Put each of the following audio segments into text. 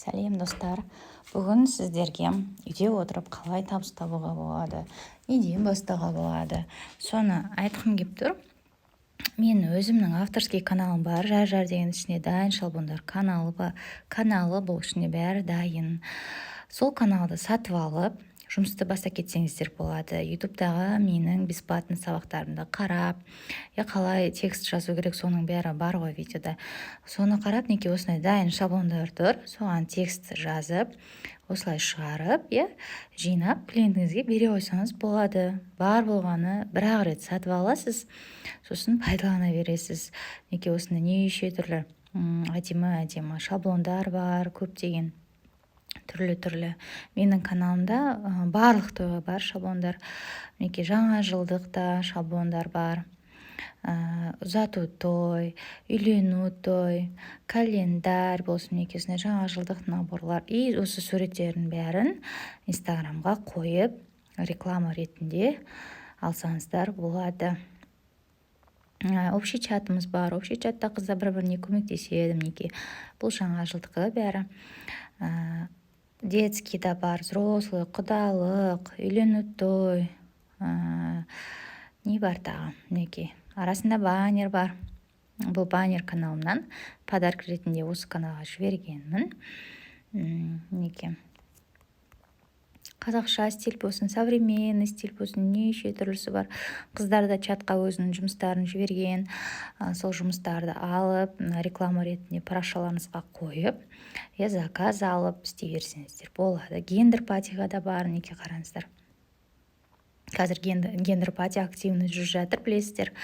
Сәлем, достар! Бүгін сіздерге үйде отырып қалай табыс табуға болады, неден бастауға болады, соны айтқым келіп тұр. Мен өзімнің авторский каналым бар, «Жар Жар» деген. Ішінде дайын шаблондар каналы бар, каналы бұл, ішінде бәрі дайын. Сол каналды сатып алып, жұмысты бастап кетсеңіздер болады. Ютубтағы менің бесплатный сабақтарымды қарап, я қалай текст жазу керек, соның бәрі бар ғой видеода. Соны қарап, мінекей, осындай дайын шаблондар тұр. Соған текст жазып, осылай шығарып, иә, жинап, клиентіңізге бере қойсаңыз болады. Бар болғаны бір ақ рет сатып аласыз, сосын пайдалана бересіз. Мінекей, осындай неше түрлі әдемі әдемі шаблондар бар, көптеген түрлі түрлі. Менің каналымда барлық тойға бар шаблондар. Мінекей, жаңа жылдық та шаблондар бар, ұзату той, үйлену той, календарь болсын, мінекей, осындай жаңа жылдық наборлар. И осы суреттердің бәрін Инстаграмға қойып, реклама ретінде алсаңыздар болады. Общий чатымыз бар, общий чатта қыздар бір біріне көмектеседі. Мінекей, бұл жаңа жылдікі бәрі, детский да бар, взрослый, құдалық, үйлену той, не бар тағы? Мінекей, арасында баннер бар. Бұл баннер каналымнан подарок ретінде осы каналға жібергенмін. Мінекей, қазақша стиль болсын, современный стиль болсын, неше түрлісі бар. Қыздар да чатқа өзінің жұмыстарын жіберген. Сол жұмыстарды алып, реклама ретінде парақшаларыңызға қойып, иә, заказ алып істей берсеңіздер болады. Гендер патиға да бар. Мінекей, қараңыздар, қазір гендер пати активно жүріп жатыр, білесіздер.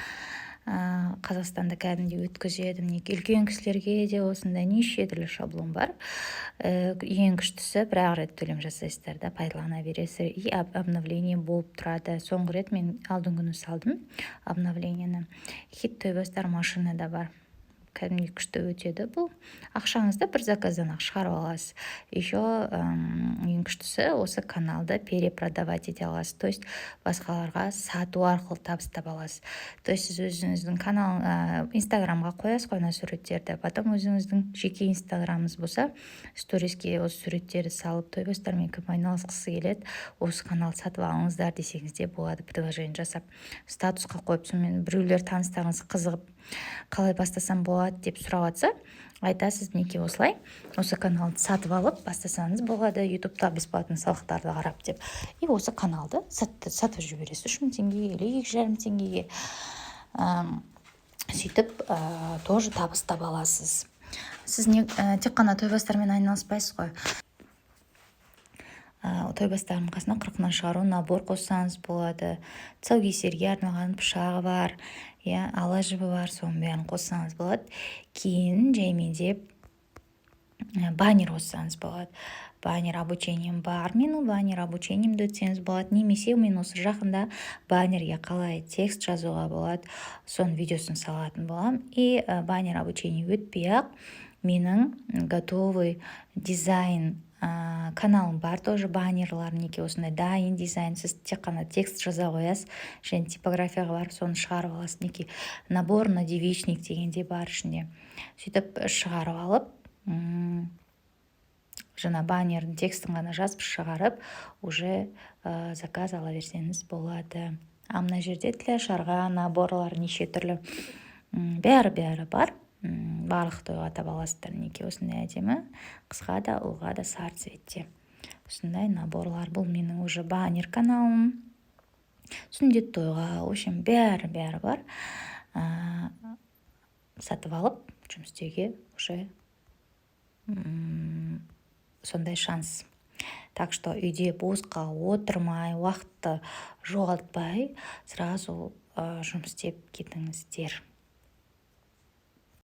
Қазақстанда кәдімгідей өткізеді. Мінекей, үлкен кісілерге де осындай неше түрлі шаблон бар. Ең күштісі, бір ақ рет төлем жасайсыздар да, пайдалана бересіздер. И обновление болып тұрады. Соңғы рет мен алдыңғы күні салдым обновлениені. Хит тойбастар машина да бар, кәдімгідей күшті өтеді бұл. Ақшаңызды бір заказдан ақ шығарып аласыз. Еще ең күштісі, осы каналды перепродавать ете аласыз, то есть басқаларға сату арқылы табыс таба аласыз. То есть сіз өзіңіздің канал, Инстаграмға қоясыз ғой мына суреттерді, потом өзіңіздің жеке Инстаграмыңыз болса, сториске осы суреттерді салып, тойбастармен кім айналысқысы келеді, осы каналды сатып алыңыздар десеңіз де болады. Предложение жасап, статусқа қойып, сонымен біреулер, таныстарыңыз қызығып, қалай бастасам болады деп сұрап жатса, айтасыз: мінекей, осылай, осы каналды сатып алып бастасаңыз болады, Ютубта бесплатный сабақтарды қарап деп. И осы каналды сатып жібересіз 3000 теңгеге или 2,5 теңгеге. Сөйтіп тоже табыс таба аласыз. Сіз не, тек қана тойбастармен айналыспайсыз ғой. Тойбастардың қасына қырқынан шығару набор қоссаңыз болады. Тұсаукесерге арналған пышағы бар, иә, ала жібі бар, соның бәрін қоссаңыз болады. Кейін жаймендеп баннер қоссаңыз болады. Баннер обучением бар менің, баннер обучениемді өтсеңіз болады. Немесе мен осы жақында баннерге қалай текст жазуға болады, соның видеосын салатын боламын. И баннер обучение өтпей ақ, менің готовый дизайн каналым бар, тоже баннерлар. Мінекей, осындай дайын дизайн, сіз тек қана текст жаза қоясыз және типографияға барып, соны шығарып аласыз. Мінекей, набор на девичник деген де бар ішінде. Сөйтіп шығарып алып, жаңа баннердің текстін ғана жазып шығарып, уже заказ ала берсеңіз болады. А мына жерде тілашарға наборлар неше түрлі, бәрі бәрі бар. Барлық тойға таба аласыздар. Мінекей, осындай әдемі, қызға да, ұлға да сары цветте осындай наборлар. Бұл менің уже баннер каналым, сүндет тойға, в общем, бәрі бәрі бар. Сатып алып жұмыс істеуге уже сондай шанс. Так что үйде босқа отырмай, уақытты жоғалтпай, сразу жұмыс істеп кетіңіздер.